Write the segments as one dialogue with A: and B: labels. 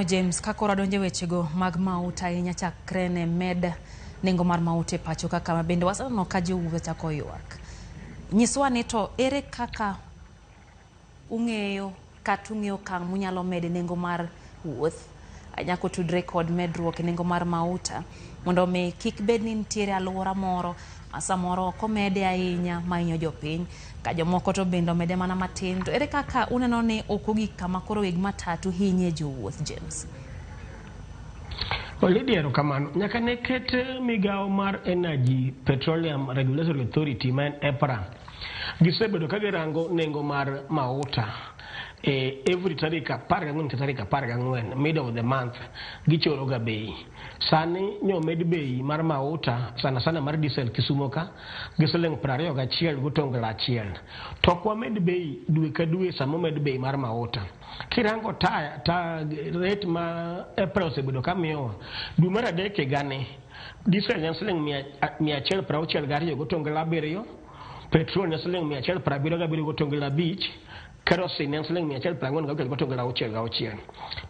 A: James, ka koro adonjo e wechego mag mauta ahinya chakre ne med nengo mar mauta e pacho kaka ma bende waseneno ka jowuoth chako ywak. Nyiswa ni to ere kaka ung'eyo kata ung'eyo okang' munyalo mede nengo mar wuoth ahinya kotudre kod medruok e nengo mar mauta mondo mi kik bed ni nitiere alwora moro ma samoro ok omede ahinya mahinyo jopiny ka jomoko to bende omede mana matin. To ere kaka uneno ni ok ogik kama koro weg matatu hinye jowuoth, James?
B: Lydia, erokamano. Nyaka ne ket migawo mar Energy Petroleum Regulatory Authority ma en EPRA, gisebedo ka girango nengo mar mauta e every tarik 14 ka tarik 14, mid of the month, gichoro ga bei. Sani nyomed bei mar mauta, sana sana mar diesel, Kisumo ka gi siling 21.1. To ok wamed bei dwe ka dwe. Sama omed bei mar mauta, kirango ta rate ma EPRA osebedo ka miyowa dwe mar adek higani, diesel ne en siling 162.7, petrol ne siling 177.5, kerosene ne en siling 146.66.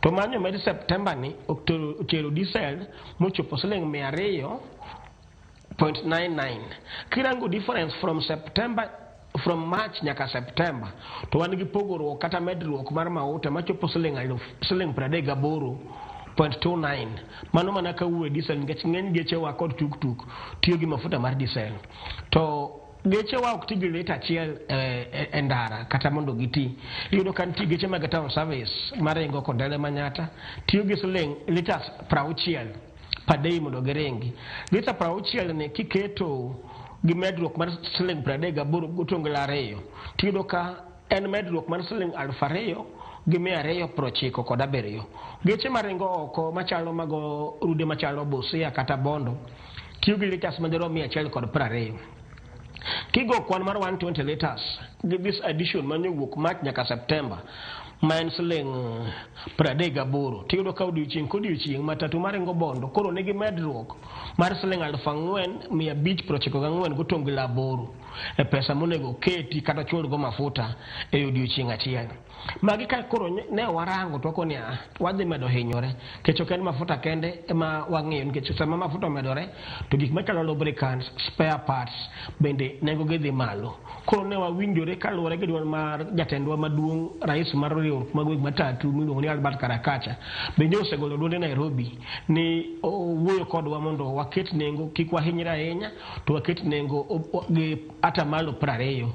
B: To mano omed September ni otero diesel mochopo siling 200.99. Kirango difference from September, from March nyaka September, to wan gi pogruok kata medruok mar mauta machopo siling aluf siling 38.29. Mano mana kawuoyo diesel, nikech ng'eny gechewa kod tuktuk tiyo gi mafuta mar diesel, to gechewa ok ti gi lita achiel e ndara kata mondo giti. Iyudo ka nitie geche mag town service maringo Kondele Manyata tiyo gi siling litas 60 per day mondo giringi. Lita 60 ni kiketo gi medruok mar siling 38.2, tiyudo ka en medruok mar siling 2,297. Geche maringo oko machalo mago rude machalo Busia kata Bondo tiyo gi litas madirom 120. Kigo kwan mar 120 liters gi this addition mane owuok March nyaka September ma en siling 38, tiyudo ka odiochieng' kodiochieng' matatu maringo Bondo koro nigi medruok mar siling 4,594.8 e pesa monego keti kata chulgo mafuta e odiochieng' achiel. Magi ka koro ne warango to wakoni ah, wadhi medo hinyore, nikech ok en mafuta kende ema wang'iyo, nikech sama mafuta omedore to gik machalo lubricants, spare parts bende nengo gi dhi malo. Koro ne wawinjore kaluwore gi duol mar jatendwa maduong', rais mar riwruok mag weg matatu miluongo ni Albert Karakacha, bende osegolo duonde Nairobi ni owuoyo kodwa mondo waket nengo kik wahinyre ahinya, to waket nengo gi atamalo 20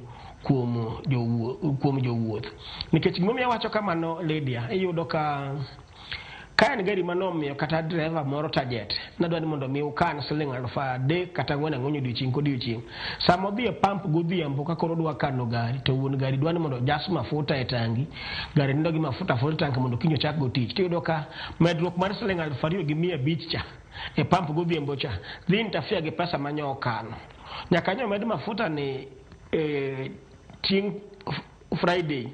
B: kuom jowuoth. Nikech gimomiyo awacho kamano, Lydia, iyudo ka en gari manomiyo kata driver moro target nadwa ni mondo mi ukan siling 3,000 kata 4 4 odiochieng' kodiochieng', sama odhi e pump godhiambo ka koro odwa kano gari, to wuon gari dwa ni mondo jas mafuta e tangi gari nindo gi mafuta full tank mondo kiny ochak go tich, tiyudo ka medruok mar siling 2,500 cha e pump godhiambo cha dhi interfere gi pesa manyo okano nyaka nyo med mafuta ni chieng' Friday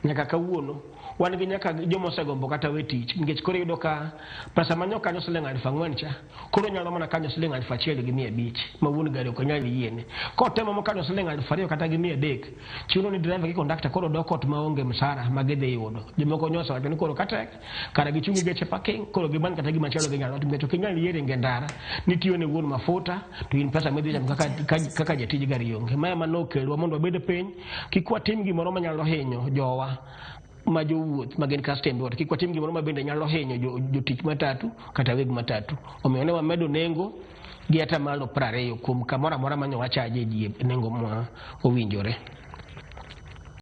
B: nyaka kawuono. Wan gi nyaka joma osegombo kata we tich, nikech koro iyudo ka pesa manyo kanyo siling 4,000 cha koro nyalo mana kanyo siling 1,500 ma wuon gari ok nyal yiene. Kotemo mokano siling 2,000 kata gi 300, chuno ni driver gi conductor koro dok ot maonge msara ma gidhi yudo. Jomoko nyosa wacho ni koro katek kara gichung' gi geche parking, koro gimany kata gimachielo ginyalo timo, nikech ok inyal yie ringo e ndara nitiyo ne wuon mafuta to in pesa midhi chamo kaka jatij gari onge. Ma ema nokelwa mondo wabed piny, kik watim gimoro manyalo hinyo jowa ma jowuoth ma gin customers, kik watim gimoro ma bende nyalo hinyo jotich matatu kata weg matatu. Omiyo ne wamedo nengo gi atamalo 20 kuom kamoro amora manyo wachaje ji e nengo ma owinjore.